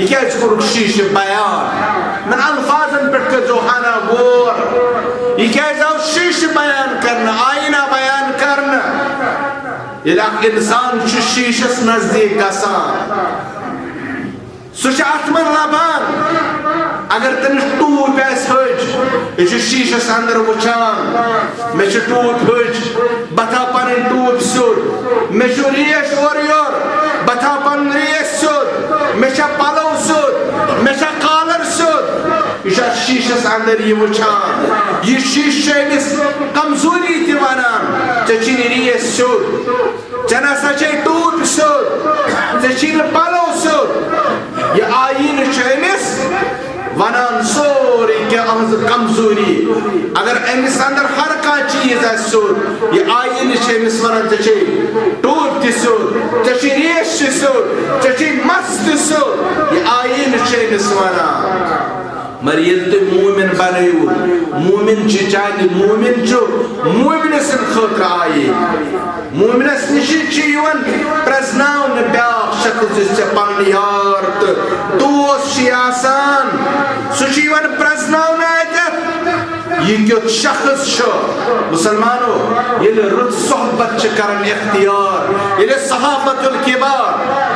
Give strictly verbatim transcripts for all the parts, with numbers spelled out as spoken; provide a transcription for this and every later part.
یہِ کیٛازِ کوٚرُکھ شیٖشہٕ بیان؟ نہ، الفاظن پٮ۪ٹھ کٔرۍزیو ہنا غور۔ یہِ کیٛازِ آو شیٖشہٕ بیان کرنہٕ، آیینہ بیان کرنہٕ؟ ییٚلہِ اکھ انسان چھُ شیٖشس نزدیٖک گژھان، سُہ چھُ اتھ منٛز لبان۔ اگر تٔمِس ٹوٗپۍ آسہِ ۂج، یہِ چھُ شیٖشس اندر وٕچھان، مےٚ چھِ ٹوٗپۍ ۂج، بہٕ تھاو پنٕنۍ ٹوٗپۍ سیوٚد، مےٚ چھُ ریش اورٕ یورٕ، بہٕ تھاو پنُن ریش سیوٚد، مےٚ چھا پلو سیوٚد، مےٚ چھا کالر سیوٚد۔ یہِ چھُ اتھ شیٖشس اندر یہِ وٕچھان۔ یہِ شیٖشہٕ چھُ أمِس کمزوری تہِ ونان، ژےٚ چھُے نہٕ ریش سیوٚد۔ ژےٚ نہ سا چھے ٹوٗپۍ سیوٚد، ژےٚ چھی نہٕ پلو سیوٚد۔ یہِ آیینہٕ چھُ أمِس ونان سورُے کینٛہہ أہنٛز کمزوری۔ اگر أمِس اندر ہر کانٛہہ چیٖز آسہِ سیوٚد، یہِ آیینہٕ چھُ أمِس ونان، ژےٚ چھے ٹوٗپۍ تہِ سیوٚد، ژےٚ چھُے ریش تہِ سیوٚد، ژےٚ چھُے مس تہِ سیوٚد۔ یہِ آیینہٕ چھُ أمِس ونان۔ مگر ییٚلہِ تُہۍ مومن بنٲیِو، مومن چھُ چانہِ، مومن چھُ مومنہٕ سٕنٛدِ خٲطرٕ آیہِ۔ مومنس نِش چھُ یِوان پرٛزناونہٕ بیٛاکھ شخص، یُس ژےٚ پنُن یار تہٕ دوست چھُے آسان، سُہ چھُ یِوان پرٛزناونہٕ اَتٮ۪تھ۔ یہِ کیُتھ شخص چھُ؟ مسلمانو، ییٚلہِ رٕژ صحبت چھِ کران اختیار، ییٚلہِ صحابت الکبار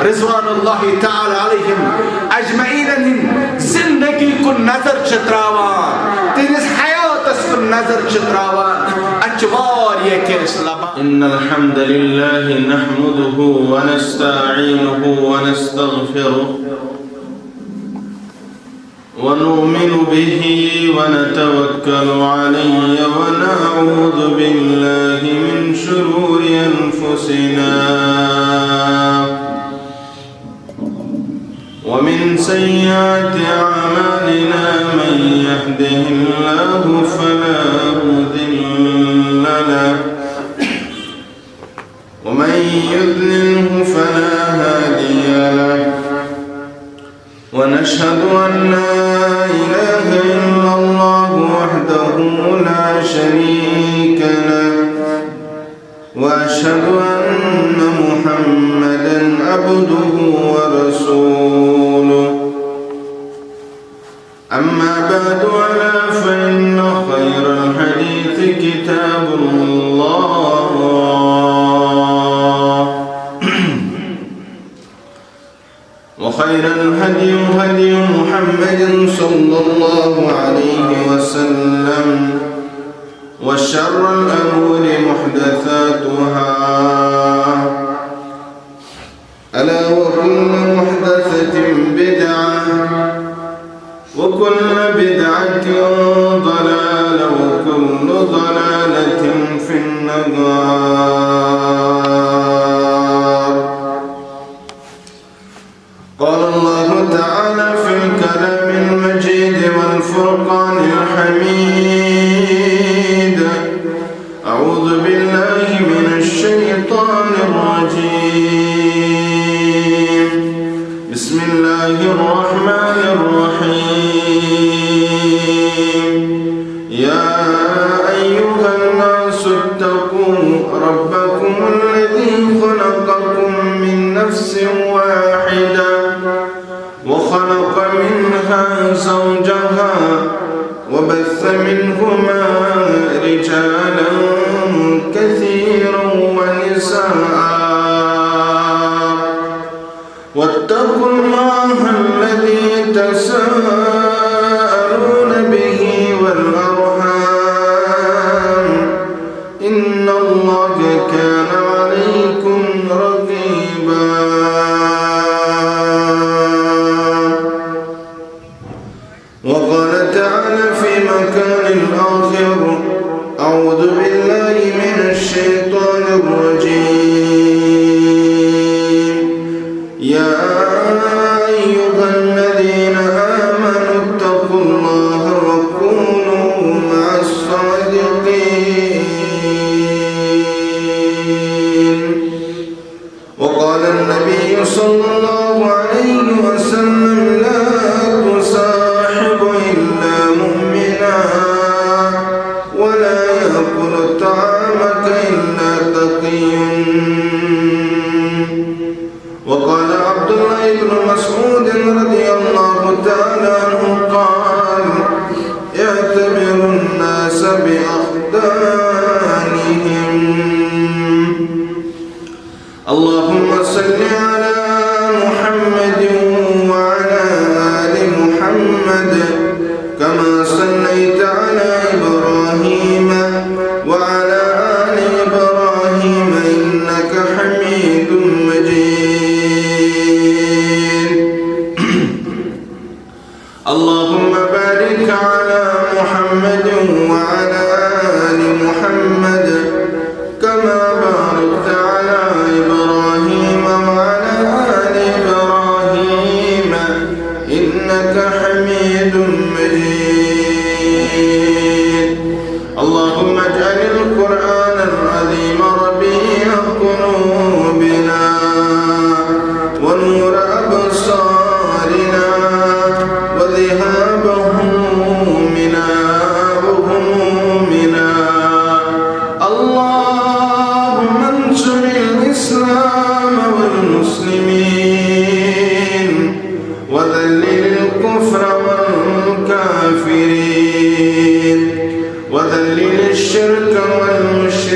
رضوان اللہ تعالی علیہم اجمعینن ہٕنٛدۍ زندگی کُن نظر چھِ تراوان، تہنٛدِس حیاتس کُن نظر چھِ تراوان، اتہِ چھِ واریاہ کینٛہہ أسۍ لبان۔ إن الحمد لله نحمده ونستعينه ونستغفره ونؤمن به ونتوكل عليه ونعوذ بالله من شرور أنفسنا ومن سيئات أعمالنا، من يهده الله فلا مضل له ومن يضلله فلا هادي له، ونشهد أن لا إله إلا الله وحده لا شريك له، وأشهد أن محمدا عبده ورسوله. أما بعد، ألا فإن خير الحديث كتاب الله، وخير الهدي هدي محمد صلى الله عليه وسلم، وشر الأمور محدثاتها، ألا وكل محدثة بدعة، وكل بدعة ضلالة، وكل ضلالة في النار. قال الله تعالى في الكلام المجيد والفرقان الحميد: أعوذ بالله من الشيطان الرجيم. بسم الله الرحمن الرحيم. يا أيها الناس اتقوا ربكم الذي خلقكم من نفس واحدة وخلق منها زوجها وبث منهما رجالا كثيرا ونساء، واتقوا الله الذي تساءلون به والأرحام، إن الله كان عليكم رقيبا. وقال تعالى في مكان آخر: أعوذ بالله من الشيطان الرجيم. يا أيها الذين آمنوا عنه قال: اعتبروا الناس بأخدانهم. اللهم صل على محمد وعلى آل محمد كما صليت على إبراهيم وعلى آل إبراهيم إنك حميد مجيد. اللهم بارك على محمد وعلى آل محمد كما باركت على إبراهيم وعلى آل إبراهيم إنك حميد مجيد. اللهم اجعل القرآن العظيم ربيع قلوبنا ونور أبصارنا وذهاب همومنا وغمومنا. اللهم انصر الإسلام والمسلمين وذلل الكفر والكافرين وذلل الشرك والمشركين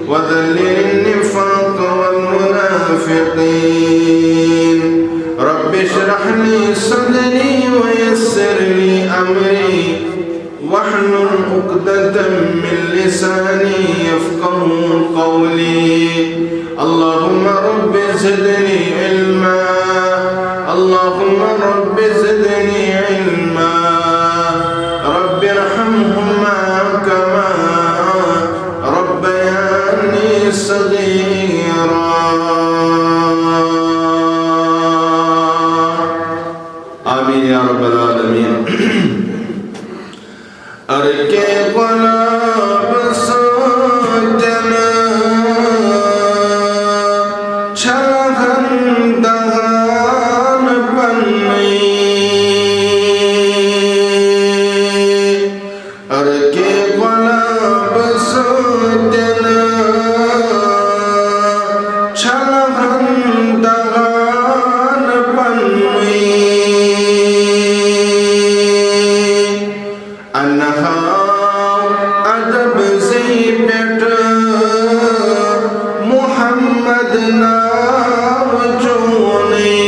وذلل النفاق والمنافقين. رب اشرح لي صدري ويسر لي أمري واحلل عقدة من لساني يفقهوا قولي. اللهم رب زدني علما. اللهم رب زدني علما. رب ارحمهما كما ربياني صغيرا. آمين يا رب العالمين. ارکے گۄلاب سۭتٮ۪ن چھلہن دہان پننُے۔ ارکے گۄلاب سۭتٮ۪ن چھلہن دہان پننُے۔ انہاو ادب زی پٮ۪ٹھ محمد ناو چونُے۔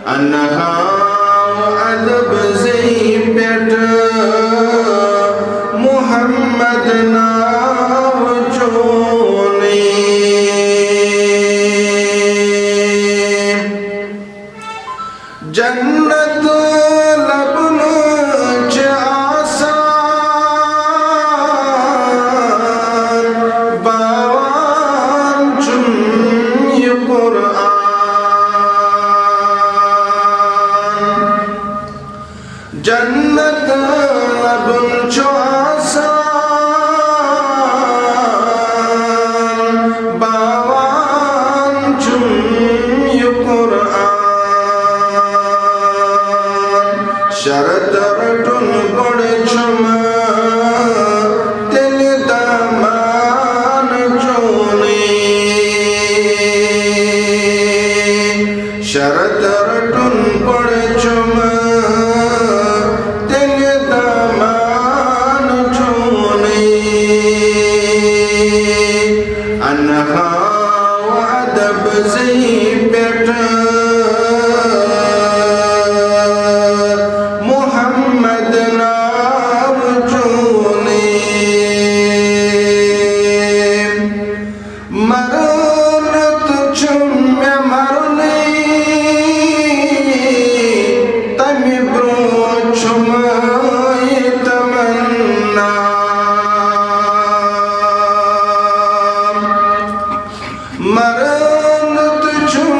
انہاو ادب زی پٮ۪ٹھ محمد ناو چونُے۔ جنت لبنٕچ آسان باوان چھُم یہِ قرآن۔ جنت لبُن چھُ آسان باوان چھُم یہِ قرآن۔ شرط رٹُن گۄڈٕ چھُم تیٚلہِ دامان چونُے۔ شرط رٹُن گۄڈٕ چھُم تیٚلہِ دامان چونُے۔ انہاو ادب زی پٮ۪ٹھ محمد ناو چونُے۔ مرُن تہٕ چھُم مےٚ مرُنٕے، تَمہِ برٛونٛہہ چھُم یہِ تمنا۔ مرُن تہٕ چھُم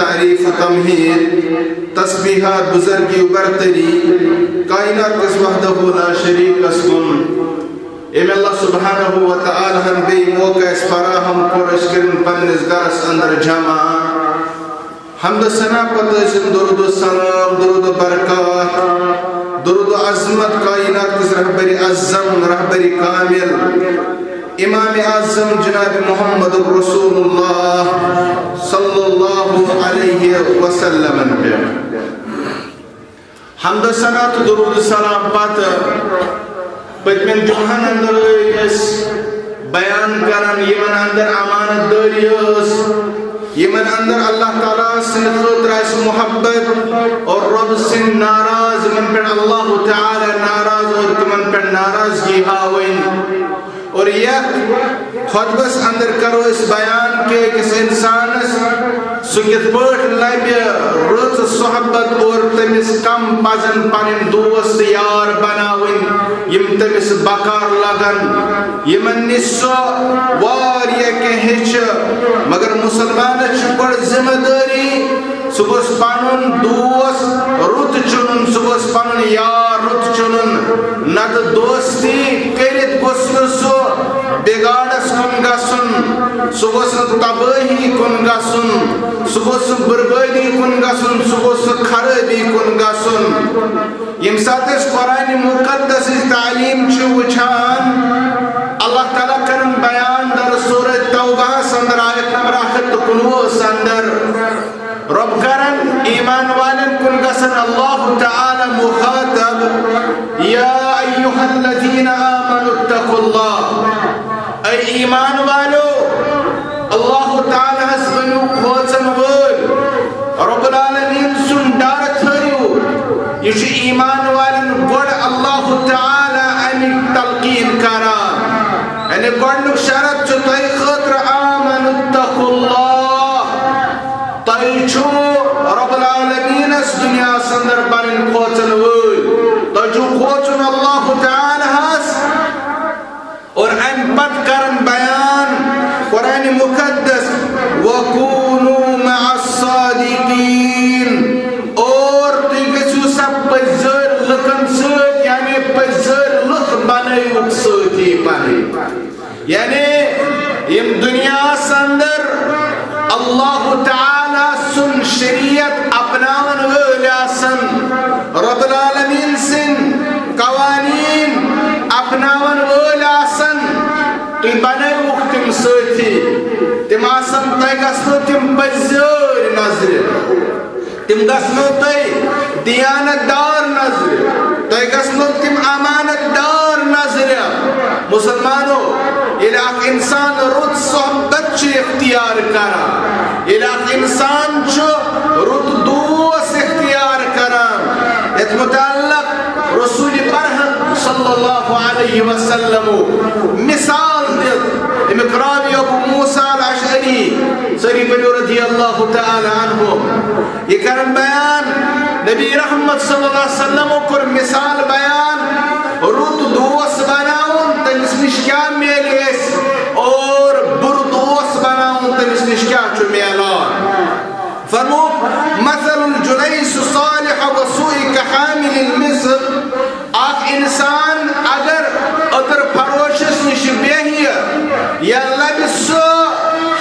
تعریف و تمہید، تسبیحات، بزرگی و برتری کائنات کس وحدہ لا شریکس کن۔ ایم اللہ سبحانہ و تعالیٰ ہن بے موقع اس فراہم کور اس کرن پنس گرس اندر جمع۔ حمد و ثنا پتہ ٲسِن درود و سلام، درود و برکات، درود و عظمت کائنات کس رہبر اعظم، رہبر کامل، امام اعظم جناب محمد رسول اللہ صلی اللہ علیہ وسلم پہ۔ حمد و ثنا تہٕ درود و سلام پتہٕ پٔتمٮ۪ن جمعن اندر ٲسۍ أسۍ بیان کران، یِمن اندر امانت دٲری ٲس، یِمن اندر اللہ تعالیٰ سٕنٛدِ خٲطرٕ آسہِ محبت اور رۄب سٕنٛدۍ ناراض، یِمن پٮ۪ٹھ اللہ تعالیٰ ناراض اور تِمن پٮ۪ٹھ ناراضگی ہاوٕنۍ۔ اور یتھ خطبس اندر کرو أسۍ بیان کہ أکِس انسانس سُہ کِتھ پٲٹھۍ لبہِ رٕژ صحبت اور تٔمِس کم پزن پنٕنۍ دوست یار بناوٕنۍ، یِم تٔمِس بکار لگن، یِمن نِش سُہ واریاہ کینٛہہ ہیٚچھِ۔ مگر مسلمانس چھِ گۄڈٕ ذمہ دٲری، سُہ گوٚژھ پنُن دوست رُت چُنُن، سُہ گوٚژھ پنُن یار رُت چُنُن، نتہٕ دوستی کٔرِتھ گوٚژھ نہٕ سُہ بِگاڑس کُن گژھُن، سُہ گوٚژھ نہٕ تبٲہی کُن گژھُن، سُہ گوٚژھ نہٕ بربٲدی کُن گژھُن، سُہ گوٚژھ نہٕ خرٲبی کُن گژھُن۔ ییٚمہِ ساتہٕ أسۍ قرآنِ مُقدسٕچ تعلیٖم چھِ وٕچھان، اللہ تعالیٰ کرن بیان در سورہ توبہس اندر آیت نمبر اکھ ہتھ تہٕ کُنوُہس اندر، رۄب کرن ایمان والٮ۪ن کُن گژھن اللہ تعالیٰ مخاطب، یا ایہا الذین آمنوا اتقوا اللہ، اے ایمان والو، اللہ تعالیٰ ہس بنِو کھوژن وٲلۍ، رب العالمین سُنٛد ڈر تھٲیِو۔ یہِ چھُ ایمان والٮ۪ن گۄڈٕ اللہ تعالیٰ امیُک تلقین کران۔ یعنی گۄڈٕنیُک شرط چھُ تۄہہِ خٲطرٕ آمنوا اتقوا اللہ۔ تۄہہِ چھُو رب العالمینس دُنیاہس اندر پنٕنۍ کھوژن وٲلۍ۔ تۄہہِ چھُو کھوژُن اللہ تعالیٰ ہس۔ اور امہِ پتہٕ کرن بیان قرآن مقدس، وَكُونُوا مَعَ الصَّادِقِينَ، اور تُہۍ گٔژھِو سا پٔزۍ لُکن سۭتۍ، یعنی پٔزۍ لُکھ بنٲیِو سۭتی پنٕنۍ۔ یعنی یِم دُنیاہس اندر اللہ تعالیٰ سُنٛد شریعت اپناون وٲلۍ آسن، رب العالمین سٕنٛدۍ قوانین اپناون وٲلۍ آسن، تُہۍ بنٲیوُکھ تِم سٲتھی۔ تِم آسن، تۄہہِ گژھنو تِم پٔزۍ نظرِ۔ تِم گژھنو تۄہہِ دیانت دار نظرِ، تۄہہِ گژھنو تِم امانت دار نظرِ۔ مسلمانو، ییٚلہِ اکھ انسان رُت صحبت چھُ اختیار کران، ییٚلہِ اکھ انسان چھُ رُت دوس اختیار کران، یتھ متعلق رسول برحق صلی اللہ علیہ وسلم مثال دِتھ، امیُک راوی ابو موسیٰ الاشعری، سٲری پٔرِو رضی اللہ تعالیٰ عنہ۔ یہ کرن بیان، نبی رحمت صلی اللہ علیہ وسلم کوٚر مثال بیان، رُت دوس بناوُن، تٔمِس نِش کیٛاہ میلہِ اَسہِ، اور بُرٕ دوس بناوُن، تٔمِس نِش کیٛاہ چھُ میلان۔ فرموو، مثل الجلیس الصالح والسوء كحامل المسك۔ اکھ انسان اگر عطر فروشس نِش بیہہِ، یا لبہِ سُہ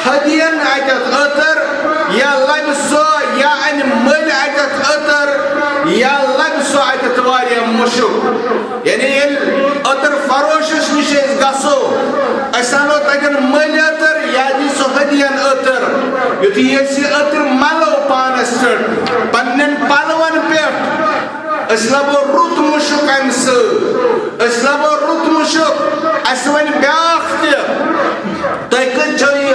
ہدین اتٮ۪تھ عطر، یا لبہِ سُہ یا انہِ مٔلۍ اتٮ۪تھ عطر، یا لبہِ سُہ اتٮ۪تھ واریاہ مُشُک۔ یعنی ییٚلہِ عطر فروشس نِش أسۍ گژھو، أسۍ انو تتٮ۪ن مٔلۍ عطر یا دی سُہ ہدین عطر۔ یُتھُے أسۍ یہِ عطر ملو پانس پٮ۪ٹھ، پننٮ۪ن پلون پٮ۪ٹھ، أسۍ لبو رُت مُشُک امہِ سۭتۍ، أسۍ لبو رُت مُشُک۔ اسہِ ونہِ بیاکھ تہِ، تۄہہِ کتہِ چھو یہِ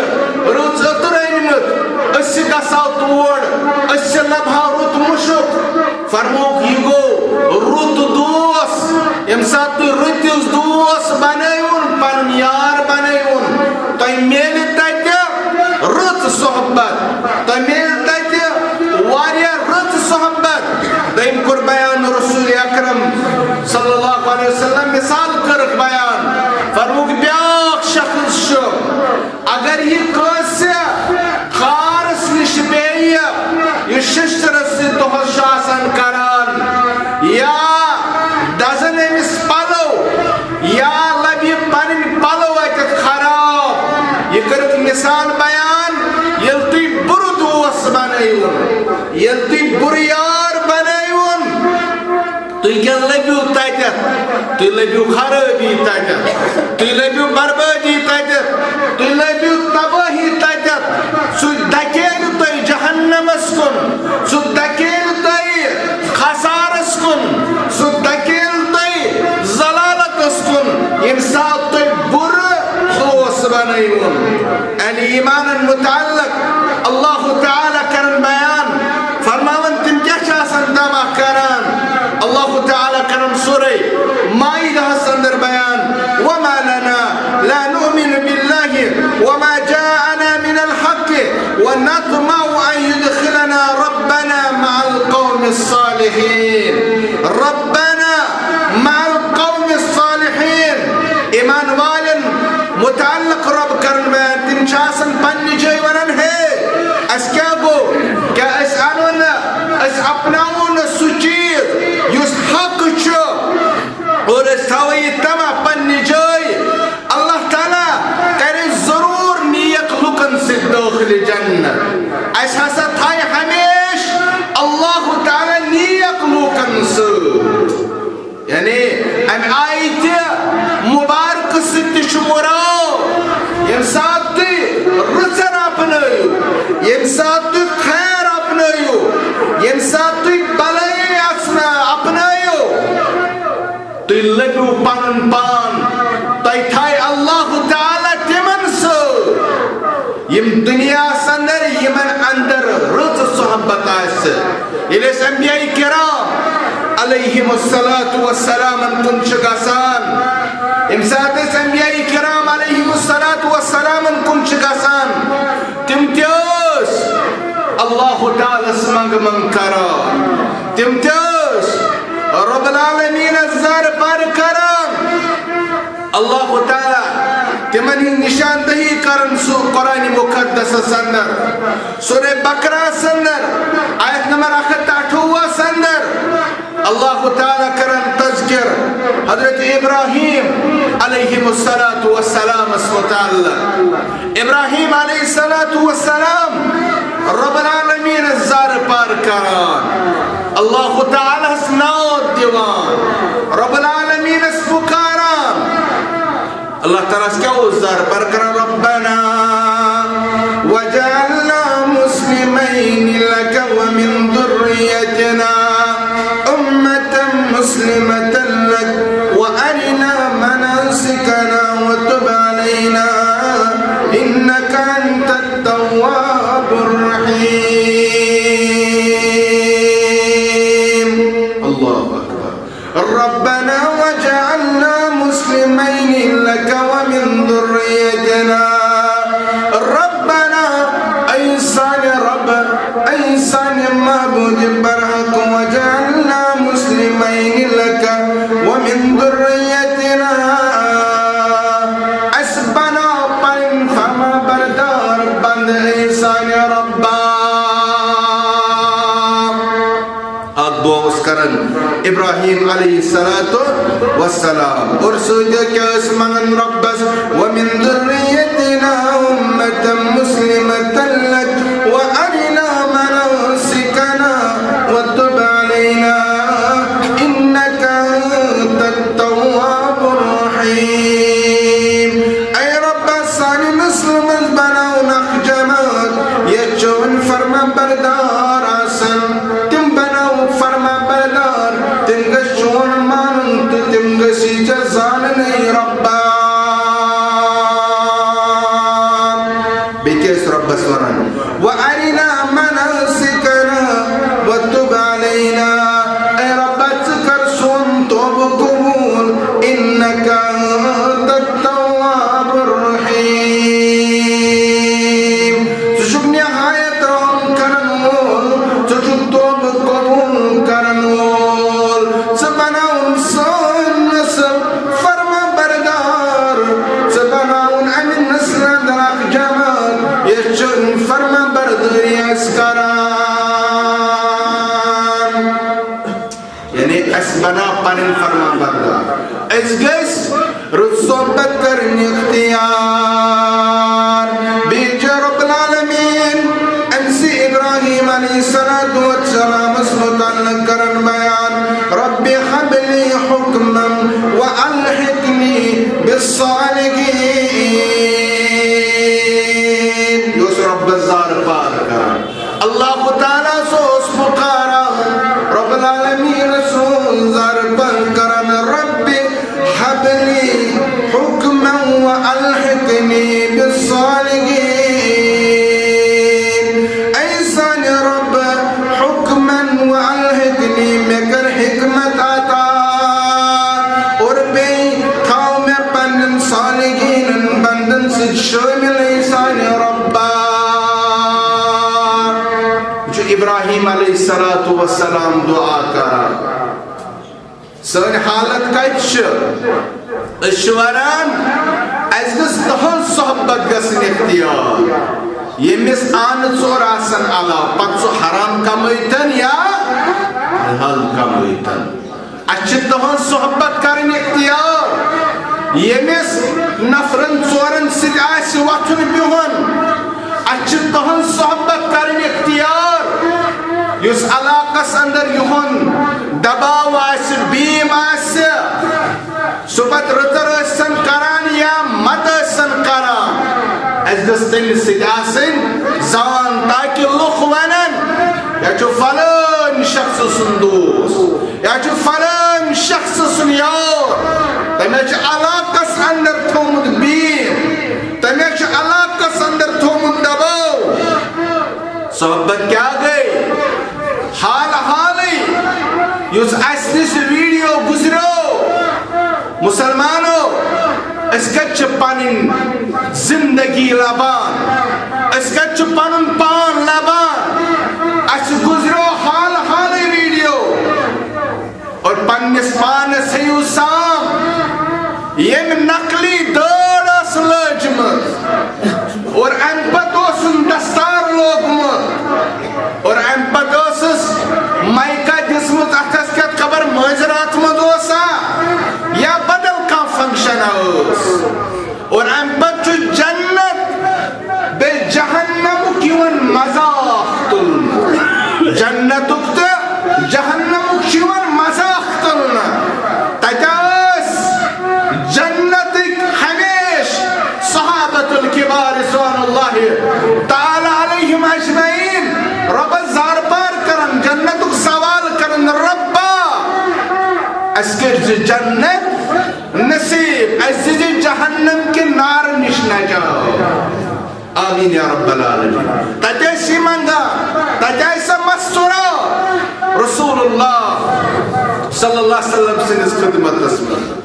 رٕژ عطر أنمٕژ؟ أسۍ تہِ گژھو تور، أسۍ تہِ لبہو رُت مُشُک۔ فرمووُکھ، یہِ گوٚو رُت دوس۔ ییٚمہِ ساتہٕ تُہۍ رٕتِس دوس بنٲیوُن، پنُن یار بنٲیوُن، تۄہہِ میلہِ تتہِ رٕژ صحبت، تۄہہِ میلہِ تتہِ واریاہ رٕژ صحبت۔ دوٚیِم کوٚر بیان رسول اکرم صلی اللہ علیہ وسلم، مثال کٔرٕکھ بیان، فرمووُکھ، بیٛاکھ شخص چھُ، اگر یہِ کٲنٛسہِ خارس نِش بیٚیہِ تُہۍ لٔبِو خرٲبی تَتٮ۪تھ، تُہۍ لٔبِو بربٲدی تَتٮ۪تھ، تُہۍ لٔبِو تبٲہی تَتٮ۪تھ۔ سُہ ڈکیلہِ تۄہہِ جہنمس کُن، سُہ ڈکیلہِ تۄہہِ خسارس کُن، سُہ ڈکیلہِ تۄہہِ ضلالتس کُن، ییٚمہِ ساتہٕ تۄہہِ بُرٕ دوست بنٲیوُن۔ اہل ایمانن متعلق اللہ تعالیٰ کرن بیان، فرماون تِم کیٛاہ چھِ آسان تباہ کران۔ اللہ تعالیٰ کرن سورہ مائدہس اندر بیان، وما لنا لا نؤمن بالله وما جاءنا من الحق ونطمع أن يدخلنا ربنا مع القوم الصالحين۔ ربنا مع القوم الصالحين۔ ایمان والٮ۪ن متعلق رب کرن بیان، تِم چھِ آسان پننہِ جایہِ ونان، ہے، اسہِ کیٛاہ گوٚو؟ کیٛاہ أسۍ انو نہٕ، أسۍ اپناوو نہٕ سُہ چیٖز یُس حق چھُ؟ اور أسۍ تھاوو یہِ تمع پننہِ جایہِ۔ اللہ تعالیٰ کرِ ضروٗر نیک لُکن سۭتۍ دٲخلہِ جنت۔ اسہِ ہسا تھایہِ ہمیشہِ اللہ تعالیٰ نیک لُکن سۭتۍ۔ یعنی امہِ آیتہِ مبارکہٕ سۭتۍ تہِ چھُ مراد، ییٚمہِ ساتہٕ تُہۍ رٕژر اپنٲیِو، ییٚمہِ ساتہٕ تُہۍ خیر اپنٲیِو، ییٚمہِ ساتہٕ تُہۍ بلٲیی اژنہٕ اپنٲیِو، تُہۍ لٔبِو پنُن پان، تۄہہِ تھایہِ اللہ تعالیٰ تِمن سۭتۍ، یِم دُنیاہس اندر، یِمن اندر رٕژ صحبت آسہِ۔ ییٚلہِ أسۍ انبیاء کرام علیہم الصلوۃ والسلامن کُن چھِ گژھان، ییٚمہِ ساتہٕ أسۍ انبیاء کرام علیہم الصلوۃ والسلامن کُن چھِ گژھان، تِم تہِ ٲسۍ اللہ تعالیٰ ہس منٛگہٕ منٛگ کران، تِم تہِ ٲسۍ رب العالمینس زر پر کران۔ اللہ تعالیٰ تِمن ہٕنٛز نشاندہی کران سُہ قرآن مقدسس اندر، سورہ بقرہس اندر، آیت نمبر اکھ ہتھ تہٕ اَٹھووُہس اندر اللہ تعالیٰ کران تذکر حضرت ابراہیم علیہم الصلوۃ والسلامس متعلق۔ ابراہیم علیہ الصلوۃ والسلام رب العالمین زر پار کران، اللہ تعالیٰ ہس ناد دِوان، رب العالمینس پکاران۔ اللہ تعالیٰ ہس کیٛاہ اوس زر پار کران؟ ربنا وجعلنا مسلمين لك ومن ذريتنا أمة مسلمة لك وأرنا مناسكنا وتب علينا إنك أنت التواب الرحيم۔ اللہ اکبر۔ ربنا وجعلنا مسلمين لك ومن ذريتنا۔ ربنا، اے سانہِ رب، اے سانہِ معبود برحق، وجعلنا مسلمين لك ومن ذريتنا۔ اسہِ بناو پنٕنۍ فرما بردار بندٕ، اے سانہِ ربا۔ اکھ دعا اوس کران ابراہیم علیہ الصلوۃ والسلام۔ اور سۭتۍ کیٛاہ ٲسۍ منگان ربس؟ ومن ذريتنا أمة مسلمة لك وأرنا مناسكنا وتب علينا إنك أنت التواب الرحيم۔ اے ربا، سانہِ نسلہِ منٛز بناوُن اکھ جماعت، یتھ چون فرما بردار آسن۔ تِم بناوُکھ فرما بردار، تِم گژھِ چون مانُن تہٕ تِم گژھِ ژےٚ زانٕنۍ، ربا۔ بیٚیہِ کیٛاہ ٲسۍ رۄبَس وَنان؟ وَأَرِنَا مَنَاسِكَنَا وَتُبْ عَلَيْنَا۔ اے رۄبا، ژٕ کر سون توبہٕ قبوٗل، إِنَّكَ أَنتَ التَّوَّابُ الرَّحِيمُ۔ ژٕ چھُکھ نہایت رحم کرن وول، ژٕ چھُکھ توبہٕ قبوٗل کرن وول۔ ژٕ بناوُن سٲنۍ نسل فرما بردار، ژٕ بناوُن امہِ نسلہٕ اندر اکھ جماعت، یۄس چٲنۍ فرما بردٲری آسہِ کران۔ یعنی اسہِ بناو پنٕنۍ فرما بردار، أسۍ گٔژھۍ رٕژ صحبت کرٕنۍ اختیار۔ بیٚیہِ چھُ رب العالمین أمۍ سٕے ابراہیم علیہ الصلوۃ والسلامس متعلق کران بیان، رب هب لي حكما یہِ اوس رۄبس زارٕ پار کران۔ اللہ تعالیٰ ہس اوس پکاران، رب العالمین سُنٛد زارٕ پار کران، رب هب لي حكما وألحقني بالصالحين۔ اے سانہِ رب، حکمن و الحقنی، مےٚ کر حکمت عطا، اور بیٚیہِ تھاو مےٚ پننٮ۪ن صالحیٖنن بندن سۭتۍ شٲمِل، اے سانہِ رۄبا۔ یہِ چھُ ابراہیم علیہ الصلوۃ والسلام دعا کران۔ سٲنۍ حالت کتہِ چھِ؟ أسۍ چھِ ونان، اسہِ گٔژھ تُہنٛز صحبت گژھٕنۍ اختیار۔ ییٚمِس آنہٕ ژور آسن علاوٕ، پتہٕ سُہ حرام کمٲوتن یا حلال کمٲوتن، اسہِ چھِ تُہنٛز صحبت کرٕنۍ اختیار۔ ییٚمِس نفرن ژورن سۭتۍ آسہِ وۄتھُن بِہُن، اسہِ چھِ تُہنٛز صحبت کرٕنۍ اختیار۔ یُس علاقس اندر یِہُنٛد دباو آسہِ، بیم آسہِ، سُہ پتہٕ رٕژر ٲسۍتن کران یا مت ٲسۍتن کران، اسہِ گٔژھ تٔمِس سۭتۍ آسٕنۍ زان، تاکہِ لُکھ ونن، یہِ چھُ فلٲنۍ شخص سُنٛد دوست، یہِ چھُ فلٲنۍ شخص سُنٛد یار، تٔمۍ چھُ علاقس اندر تھوٚومُت بیم، تٔمۍ چھُ علاقس اندر تھوٚومُت دباو۔ صحبت کیٛاہ گٔے؟ حال حالٕے یُس اَسہِ نِش ویڈیو گُزریو، مسلمانو، أسۍ کَتہِ چھِ پنٕنۍ زندگی لبان؟ أسۍ کَتہِ چھِ پنُن پان لبان؟ اَسہِ گُزریو حال حالٕے ویڈیو۔ اور پننِس پانس ہیٚیِو سام، ییٚمۍ نقلی دٲڑ ٲس لٲجمٕژ اور امہِ پتہٕ اوسُن دستار لوگمُت اور امہِ پتہٕ ٲسٕس مایکا دِژمٕژ اتھس کٮ۪تھ، خبر مٲنزِ راتھ منٛز اوسا یا بدل کانٛہہ فنکشن ٲس۔ اور امہِ پتہٕ چھُ جنت بیٚیہِ جہنمُک یِوان مذاق تُلنہٕ۔ جنتُک تہٕ جہنمُک چھُ یِوان مذاق تُلنہٕ۔ تتہِ ٲسۍ جنتٕکۍ ہمیشہِ صحابۃ الکبار رضوان اللہ تعالیٰ علیہم اجمعین رۄبس زارپار کران، جنتُک سوال کران، رۄبا، اسہِ کٔرۍ زِ جنت نصیب، اسہِ دِژ جہنم کہِ نارٕ نِش نجات۔ آمین یا رب العالمین۔ تتہِ ٲسۍ یہِ منگان، تتہِ آیہِ سۄ مستورات رسول اللہ صلی اللہ علیہ وسلم سٕنٛدِس خدمتس منٛز۔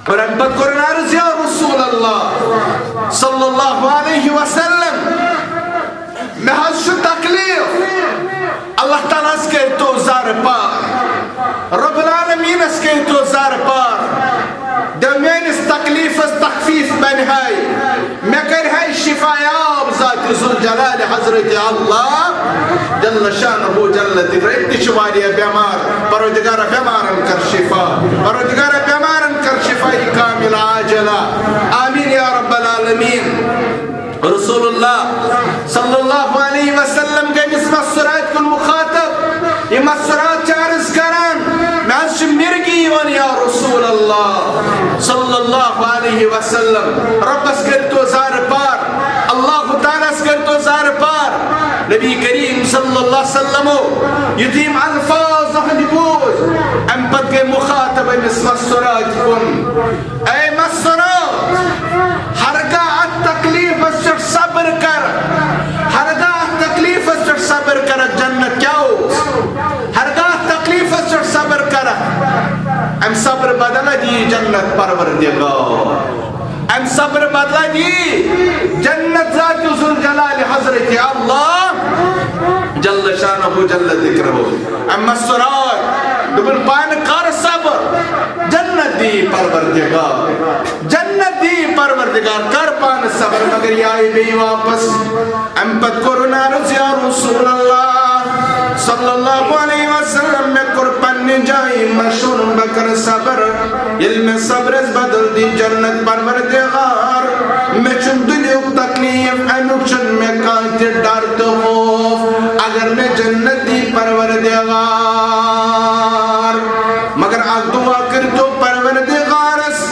اور امہِ پتہٕ کوٚرُن عرض، یا رسول اللہ صلی اللہ علیہ وسلم، مےٚ حظ چھُ تکلیف۔ اللہ تعالیٰ ہس کٔرۍتو زارٕ پار، رب العالمینس کٔرۍتو زارٕ پار۔ دو میٲنِس تکلیفس تخفیف بنہِ ہے، مےٚ کرِ ہے شفایاب ذات ذوالجلال حضرت اللہ جل شانہ جل ذکر۔ أتی چھِ واریاہ بٮ۪مار، پروردگارا بٮ۪مارن کر شفا، پروردگارا بٮ۪مارن کر شفا کاملہ عاجلہ۔ آمین یا رب العالمین۔ رسول اللہ صلی اللہ علیہ وسلم گٔے أمِس مستورات کُن مخاطب۔ یہِ مستورات چھِ عرض کران، مےٚ حظ چھِ مرگی یِوان یا رسول اللہ صلی اللہ علیہ وسلم۔ رۄبس کٔرۍتو زارٕ پار، اللہ تعالیٰ ہس کٔرۍتو زارٕ پار۔ نبی کریم صلی اللہ علیہ وسلمو یُتھُے یِم الفاظ أہنٛدۍ بوٗز، امہِ پتہٕ گٔے مخاطب أمِس مستورات کُن۔ اے مستورات، ہرگاہ اتھ تکلیفس پٮ۪ٹھ صبر کر، ہرگاہ اتھ تکلیفس پٮ۪ٹھ صبر کرکھ، جنت کیٛاہ اوس؟ ہرگاہ اتھ تکلیفس پٮ۪ٹھ صبر کرکھ، امہِ صبر بدلہ دی جنت پروردگار۔ امہِ صبر بدلہ دی جنت ذات ذوالجلال حضرت اللہ جل شانہ جل ذکرہ۔ امہِ مستورات دوٚپُن، پانہٕ کر صبر، جنت دی پروردگار، جنت دی پروردگار، کر پانہٕ صبر۔ مگر یہِ آیہِ بیٚیہِ واپس۔ امہِ پتہٕ کوٚرُن عرض، یا رسول اللہ صلی اللہ علیہ وسلم، مےٚ کوٚر پننہِ جایہِ مشورٕ، بہٕ کرٕ صبر۔ ییٚلہِ مےٚ صبرس بدل دی جنت پروردگار، مےٚ چھُنہٕ دُنیاہُک تکلیف، امیُک چھُنہٕ مےٚ کانٛہہ تہِ ڈر تہٕ خوف، اگر مےٚ جنت دی پروردگار۔ مگر اکھ دعا کٔرۍتو پروردگارس،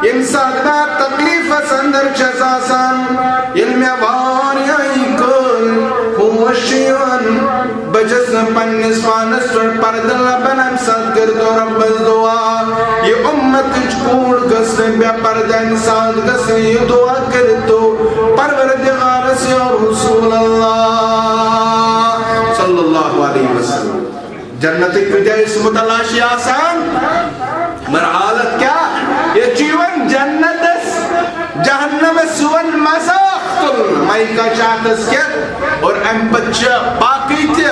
ییٚمہِ ساتہٕ مےٚ تکلیفس اندر چھَس آسان، ییٚلہِ مےٚ واریاہ کٲلۍ ہوش چھُ یِوان، بہٕ چھَس نہٕ پننِس پانس پٮ۪ٹھ پردٕ لبان، امہِ ساتہٕ کٔرۍتو رۄبس دعا۔ یہِ اُمتٕچ کوٗر گٔژھ نہٕ بے پردٕ، امہِ ساتہٕ گٔژھ نہٕ یہِ دعا کٔرۍتو پروردگارس، یا رسول اللہ صلی اللہ علیہ وسلم۔ جنتٕکۍ کۭتیاہ ٲسۍ متلاشی آسان، مگر حالت کیٛاہ؟ ییٚتہِ چھُ یِوان جنتس جہنمس یِوان مذاق تُلنہٕ، مایکا چاٹس کٮ۪تھ، اور امہِ پتہٕ چھِ باقٕے تہِ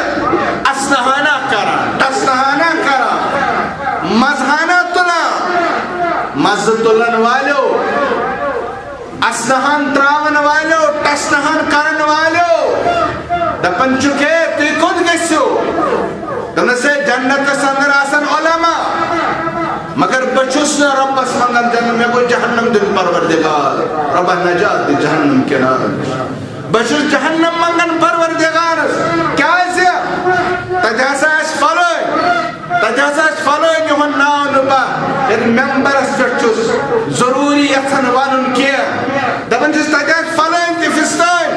اسنہانہ کران، ٹسنہانہ کران، مزہانہ تُلان، مزٕ تُلن والیو، اسنہان تراون والیو، ٹسنہان کرن والیو، دپان چھُکھ، ہے، تُہۍ کوٚت گٔژھِو؟ دوٚپنس، ہے، جنتس اندر آسن علماء، مگر بہٕ چھُس نہٕ رۄبس منٛگان، دِنہٕ مےٚ گوٚو جہنم دیُن پروردگار، رۄبا نجات دِ جہنم کہِ نار نِش۔ بہٕ چھُس جہنم منٛگان پروردگارس، کیازِ؟ تتہِ ہسا آسہِ فلٲنۍ، تتہِ ہسا آسہِ فلٲنۍ، یِہُنٛد ناو نہٕ بہٕ یتھ ممبرس پٮ۪ٹھ چھُس ضروٗری یژھان ونُن کینٛہہ۔ دپان چھِس، تتہِ آسہِ فلٲنۍ تہِ فستٲنۍ،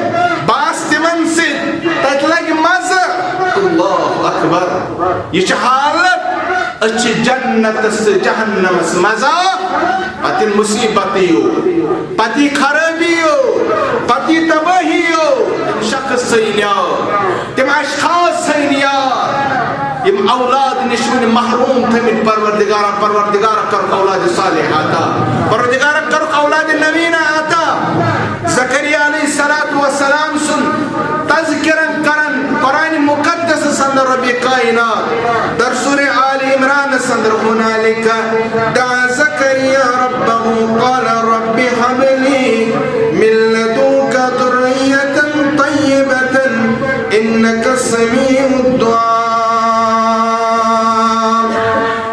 بہٕ آسہٕ تِمن سۭتۍ، تتہِ لگہِ مزٕ۔ اللہ اکبر۔ یہِ چھِ حالت، أسۍ چھِ جنتس تہٕ جہنمس مزاق، پتہٕ یِن مصیبتہٕ یور، پتہٕ یی خرٲبی یور، پتہٕ یی تبٲہی یور۔ تِم شخص سٲنۍ یار، تِم اشخاص سٲنۍ یار، یِم اولاد نِش وُنہِ محروم تھٲمٕتۍ پروردگارا، پروردگارا کر اولاد صالح عطا، پروردگارا کر اولاد نوینا عطا۔ زکریا علیہ الصلوۃ والسلام سُنٛد تذکرہ کرن قرآن مقدس اندر رب کائنات، در سورہ آل عمران اندر، هنالك دعا زكريا ربه قال رب هب لي من لدنك ذرية طيبة إنك سميع الدعاء۔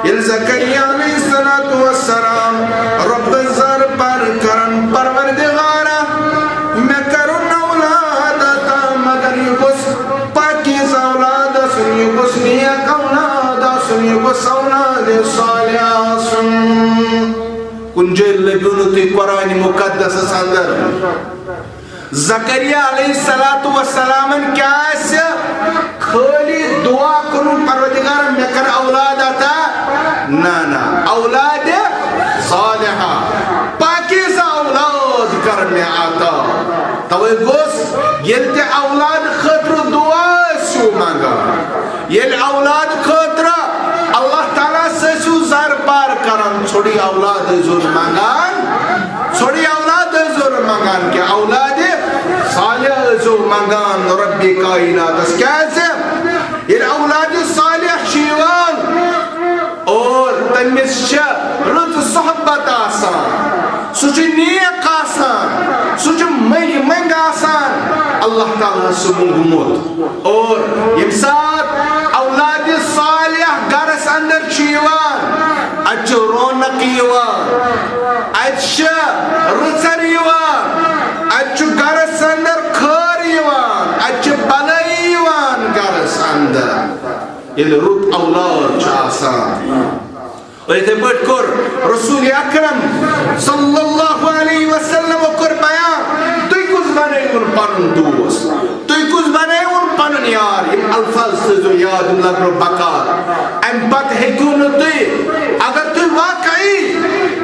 ییٚلہِ زکریا علیہ الصلوۃ والسلام رۄبس زارٕ پار کران، پروردگارا، مےٚ کرُن اولاد عطا، مگر یہِ گوٚژھ پاکیزٕ اولاد آسُن، یہِ گوٚژھ نیک اولاد آسُن، یہِ گوٚژھ اولاد صالح آسُن۔ کُنہِ جایہِ لٔبِو نہٕ تُہۍ قرآن مقدسس اندر زکریا علیہ الصلوۃ والسلامن کیٛاہ آسہِ خٲلی دعا کوٚرمُت، پروردگارا، مےٚ کر اولاد عطا؟ نہ، نہ، اولاد صالحہ، پاکیزہ اولاد کر مےٚ عطا۔ توے گوٚژھ ییٚلہِ تہِ اولاد خٲطرٕ دعا ٲسِو منٛگان، ییٚلہِ اولاد خٲطرٕ اللہ تعالیٰ سۭتۍ ٲسِو زارٕ پار کران، ژھوٚرُے اولاد ٲسۍزیو نہٕ منٛگان، ژھوٚرُے اولاد ٲسۍزیو نہٕ منٛگان کینٛہہ، اولاد صالح ٲسۍزیو منٛگان رب کائناتس۔ کیٛازِ؟ ییٚلہِ اولاد صالح چھُ یِوان اور تٔمِس چھِ رٕژ صحبت آسان، سُہ چھُ نیک آسان، سُہ چھُ مٔنٛگۍ مٔنٛگۍ آسان، اللہ تعالیٰ ہَس چھُ موٚنٛگمُت۔ اور ییٚمہِ ساتہٕ اولاد صالح گرس اندر چھُ یِوان، اتہِ چھِ رونق یِوان، اتہِ چھِ رٕژر یِوان، اتہِ چھُ گرس اندر خٲر یِوان، اتہِ چھِ بلٲیی یِوان گرس اندر۔ ییٚلہِ رُت اولاد چھُ آسان، اور یِتھے پٲٹھۍ کوٚر رسول اکرم صلی اللہ علیہ وسلم کوٚر بیان، تُہۍ کُس بنٲیوُن پنُن دوست؟ تُہۍ کُس بنٲیوُن پنُن یار؟ یِم الفاظ تھٲیزیو یاد، یِم لگنو بکار۔ امہِ پتہٕ ہیٚکِو نہٕ تُہۍ، اگر تُہۍ واقعی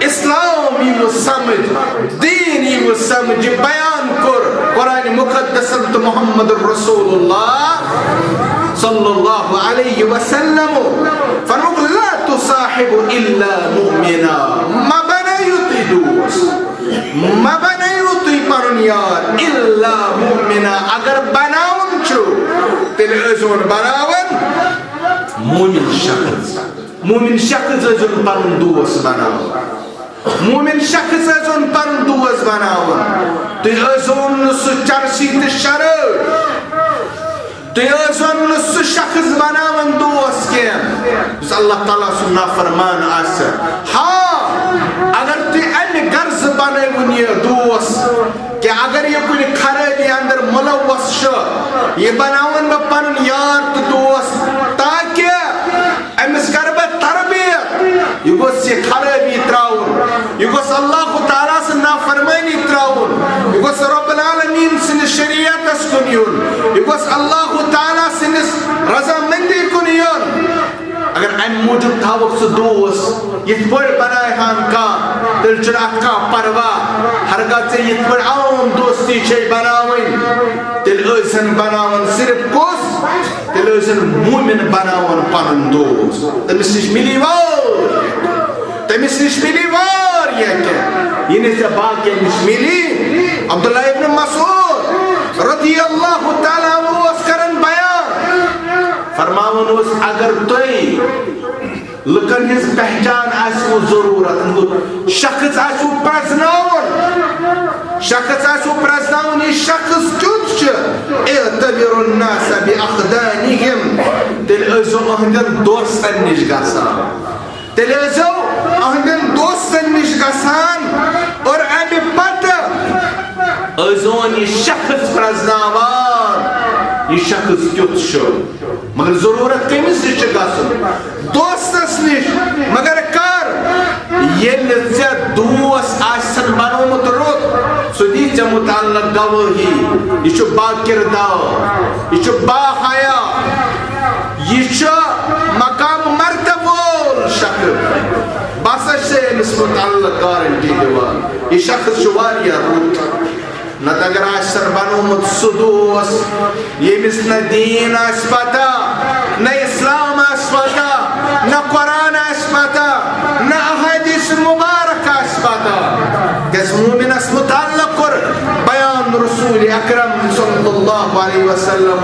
اسلام یِیوٕ سمجھ، دین یِیوٕ سمجھ، یہِ بیان کوٚر قرآن مقدسن تہٕ محمد رسول اللہ صلی اللہ علیہ وسلم۔ فرمووُکھ، لا تصاحب الا مؤمنا، مہ بنٲیِو تُہۍ دوست، مہ بنٲیِو تُہۍ پنُن یار الا مؤمنا، اگر بناوُن چھُ تیٚلہِ ٲسۍزیون بناوان مومن شخص، مومن شخص ٲسۍزیون پنُن دوست بناوان۔ مومن شخص ٲسۍزیون پنُن دوست بناوان۔ تُہۍ ٲسۍزیون نہٕ سُہ چرسی تہٕ شرٲبۍ، تُہۍ ٲسۍزیون نہٕ سُہ شخص بناوان دوست کینٛہہ یُس اللہ تعالیٰ سُنٛد نافرمان آسہِ۔ ہاں، اگر تُہۍ امہِ غرضہٕ بنٲوُن یہِ دوست، کہ اگر یہِ کُنہِ خرٲبی اندر ملوث چھُ، یہِ بناوَن بہٕ پنُن یار تہٕ دوست، تاکہ أمِس کرٕ بہٕ تربیت، یہِ گوٚژھ یہِ خرٲبی ترٛاوُن، یہِ گوٚژھ اللہ تعالیٰ سٕنٛز نافرمٲنی موٗجوٗب تھاوکھ ژٕ دوس، یِتھ پٲٹھۍ بناوِ ہن کانٛہہ، تیٚلہِ چھُنہٕ اتھ کانٛہہ پرواہ۔ ہرگاہ ژےٚ یِتھ پٲٹھۍ عام دوستی چھے بناوٕنۍ، تیٚلہِ ٲسۍ ہن بناوان صرف کُس؟ تیٚلہِ ٲسۍ ہن مومن بناوان پنُن دوس۔ تٔمِس نِش مِلی واریاہ، تٔمِس نِش مِلی واریاہ کینٛہہ، یہِ نہٕ ژےٚ باقین نِش مِلی۔ عبداللہ ابن مسعود رضی اللہ تعالیٰ عنہ اوس کران بیان، فرماوان اوس، اگر تُہۍ لُکن ہٕنٛز پہچان آسِوٕ ضروٗرت، شخص آسِوٕ پرٛزناوُن، شخص آسِوٕ پرٛزناوُن، یہِ شخص کیُتھ چھُ؟ اعتبروا الناس بأخدانهم، تیٚلہِ ٲسۍزیو أہنٛدٮ۪ن دوستن نِش گژھان، تیٚلہِ ٲسۍزیو أہنٛدٮ۪ن دوستن نِش گژھان، اور امہِ پتہٕ ٲسۍزیون یہِ شخص پرٛزناوان، یہِ شخص کیُتھ چھُ۔ مگر ضروٗرت کٔمِس نِش چھِ گژھُن؟ دوستس نِش۔ مگر کر؟ ییٚلہِ ژےٚ دوس آسن بنومُت رُت، سُہ دی ژےٚ متعلق گوٲہی، یہِ چھُ با کردار، یہِ چھُ با حیا، یہِ چھُ مقام مرتبہٕ وول شخص۔ بہٕ ہسا چھُسے أمِس متعلق گارنٹی دِوان، یہِ شخص چھُ واریاہ رُت۔ نتہٕ اگر آسہِ سن بنومُت سُہ دوس، ییٚمِس نہ دیٖن آسہِ پتہ، نہ اسلام آسہِ پتہ، نہ قرآن آسہِ پتہ، نہ احادیث مبارک آسہِ پتہ۔ کیازِ مومنس متعلق کوٚر بیان رسول اکرم صلی اللہ علیہ وسلم،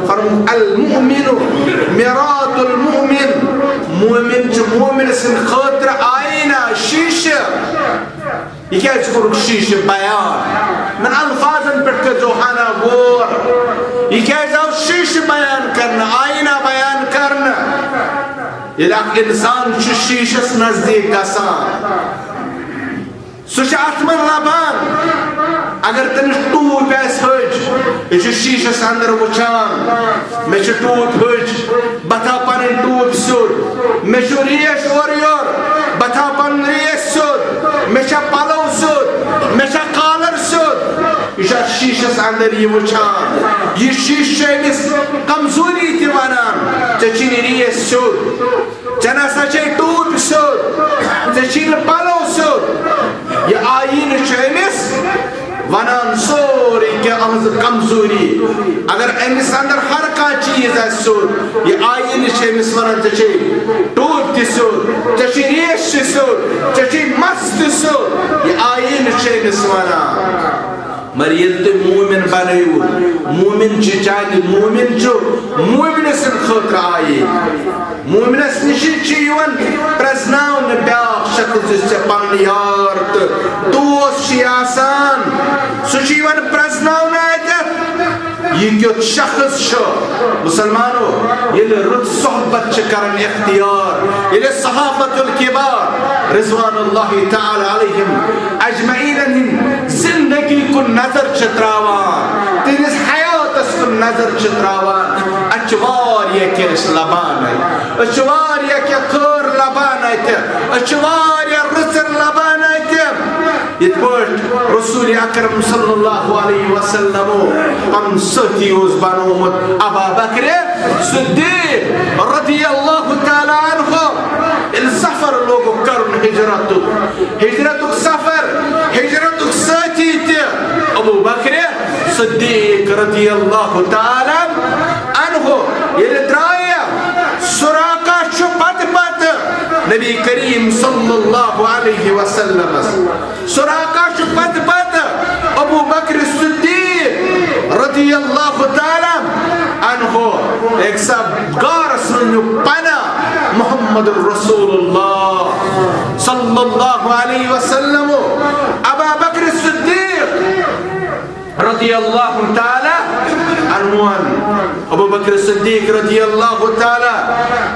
فرموو، المؤمن مرآة المؤمن، مومن چھُ مومن سٕنٛدِ خٲطرٕ آیٖنہ، شیٖشہٕ۔ یہِ کیازِ کوٚرُکھ شیٖشہٕ بیان؟ یِمن الفاظن پٮ۪ٹھ کٔرۍزیو ہنا غور۔ یہِ کیازِ آو شیٖشہٕ بیان کرنہٕ، آیٖنہ بیان کرنہٕ؟ ییٚلہِ اکھ انسان چھُ شیٖشس نزدیٖک گژھان، سُہ چھُ اتھ منٛز لبان۔ اگر تٔمِس ٹوٗپۍ آسہِ ۂج، یہِ چھُ شیٖشس اندر وٕچھان، مےٚ چھِ ٹوٗپۍ ۂج، بہٕ تھاو پنٕنۍ ٹوٗپۍ سیوٚد، مےٚ چھُ ریش اورٕ یورٕ، بہٕ تھاو پنُن ریش سیوٚد، مےٚ چھا پلو سیوٚد، مےٚ چھا کالر سیوٚد۔ یہِ چھُ اتھ شیٖشس اندر یہِ وٕچھان۔ یہِ شیٖشہٕ چھُ أمِس کمزوری تہِ ونان، ژےٚ چھُے نہٕ ریش سیوٚد، ژےٚ نہ سا چھے ٹوٗپۍ سیوٚد، ژےٚ چھی نہٕ پلو سیوٚد۔ یہِ آیٖنہٕ چھُ أمِس ونان سورُے کینٛہہ أہنٛز کمزوری۔ اگر أمِس اندر ہر کانٛہہ چیٖز آسہِ سیوٚد، یہِ آیٖنہٕ چھُ أمِس ونان، ژےٚ چھے ٹوٗپۍ تہِ سیوٚد، ژےٚ چھُے ریش تہِ سیوٚد، ژےٚ چھُے مس تہِ سیوٚد۔ یہِ آیٖنہٕ چھُ أمِس ونان۔ مگر ییٚلہِ تُہۍ مومن بنٲیِو، مومن چھُ چانہِ، مومن چھُ مومنہٕ سٕنٛدِ خٲطرٕ آیے۔ مومنس نِش چھُ یِوان پرٛزناونہٕ بیٛاکھ شخص، یُس ژےٚ پنُن یار تہٕ دوس چھُے آسان، سُہ چھُ یِوان پرٛزناونہٕ اَتٮ۪تھ۔ یہِ کیُتھ شخص چھُ؟ مسلمانو، ییٚلہِ رٕژ صحبت چھِ کران اختیار، ییٚلہِ صحابت الکبار رضوان اللہ تعالی علیہم اجمعینن ہٕنٛدۍ زندگی کُن نظر چھِ تراوان، تہنٛدِس حیاتس کُن نظر چھِ تراوان، اتہِ چھِ واریاہ کینٛہہ أسۍ لبان اتہِ، أسۍ چھِ واریاہ کینٛہہ خٲر لبان اتہِ، أسۍ چھِ واریاہ رٕژر لبان اتہِ۔ یِتھ پٲٹھۍ رسول اکرم صلی اللہ علیہ وسلمو پنُن سٲتھی اوس بنومُت ابا بکر صدیق رضی اللہ تعالیٰ عنہ۔ ییٚلہِ سفر لوگُکھ کرُن ہجرتُک، ہجرتُک سفر، ہجرتُک سٲتھی تہِ ابو بکر صدیق رضی اللہ تعالیٰ عنہ۔ ییٚلہِ درٛایہِ، سراقہ چھُ پتہٕ پتہٕ نبی کریم صلی اللہ علیہ وسلمس۔ سراقہ چھُ پتہٕ پتہٕ ابو بکر صدیق رضی اللہ تعالیٰ عنہ۔ ایک سا غارس منٛز نیوٗ پناہ محمد رسول اللہ صلی اللہ علیہ وسلم۔ ابا بکر صدیق رضی اللہ تعالیٰ عنہ۔ ابو بکر صدیق رضی اللہ تعالیٰ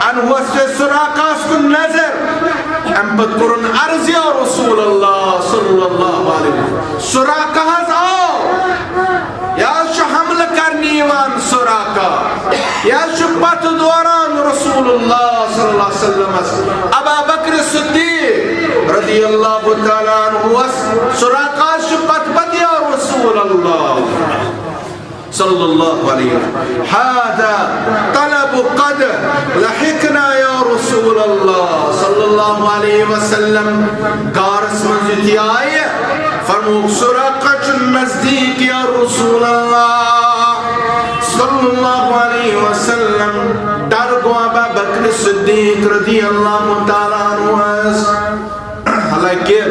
عنہ سے سراقہ کُن نظر۔ امہِ پتہٕ کوٚرُن عرض، یا رسول اللہ صلی اللہ علیہ وسلم، سراقہ حظ آو، یہِ حظ چھُ حملہٕ کرنہِ یِوان سراقہ، یہِ حظ چھُ پتہٕ دوران رسول اللہ صلی اللہ علیہ وسلمس۔ ابا بکر صدیق رضی اللہ تعالیٰ عنہ وس، سراقہ حظ چھُ پتہٕ پتہٕ یا رسول اللہ۔ صلی اللہ علیہ وسلم۔ هذا طلب قد لحقنا یا رسول اللہ صلی اللہ علیہ وسلم۔ غارس منٛز یُتھُے آیہِ، فرمووُکھ، سراقہ چھُ نزدیٖک یا رسول اللہ صلی اللہ علیہ وسلم۔ ڈر گوٚو ابا بکر صدیق رضی اللہ تعالیٰ عنہ۔ حالانکہ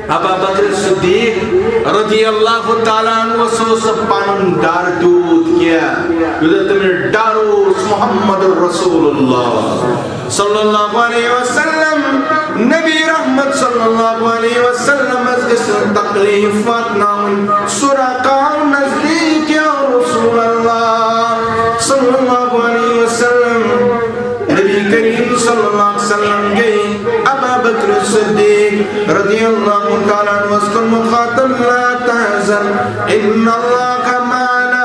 ابا بکر صدیق رضی اللہ تعالیٰ عنہ اوس پنُن ڈر تیوٗت کینٛہہ، یوٗتاہ تٔمِس ڈر اوس محمد رسول اللہ صلی اللہ علیہ وسلم۔ نبی رحمت صلی اللہ علیہ وسلم گژھِ تکلیف واتناوٕنۍ۔ سراقہ نزدیٖک یا رسول اللہ صلی اللہ علیہ وسلم۔ نبی کریم صلی اللہ علیہ وسلم گٔے ابا بکر صدیق رضی اللہ تعالیٰ عنہ کُن مخاطب، لا تحزن ان اللہ معنا۔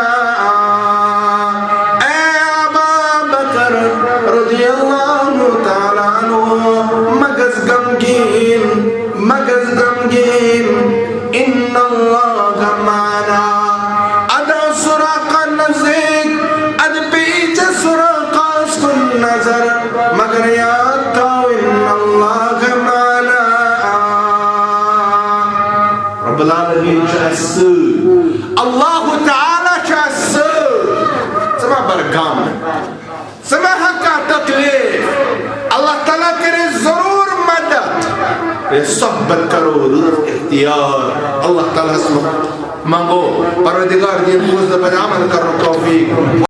اے ابا بکر رضی اللہ تعالیٰ عنہ، مہ گژھ غمگیٖن، مہ گژھ غمگیٖن۔ ان اللہ معنا۔ ادا سراقہ نزدیک، اد پیچ سراقہ اس کن نظر، مگر یاد تھاو ان اللہ معنا۔ رب العالمین چھُ اَسہِ سۭتۍ۔ اللہ تعالیٰ چھُ اَسہِ سۭتۍ۔ ژٕ مہ بر غم۔ ژٕ مہ ہا کانٛہہ تکلیف، اللہ تعالیٰ کرے ضرور مدد۔ اے صحبت کرو لطف اختیار۔ اللہ تعالیٰ ہس منٛگو، پروردگار دِیِن بوزنہٕ پتہٕ عمل کرنُک توفیق۔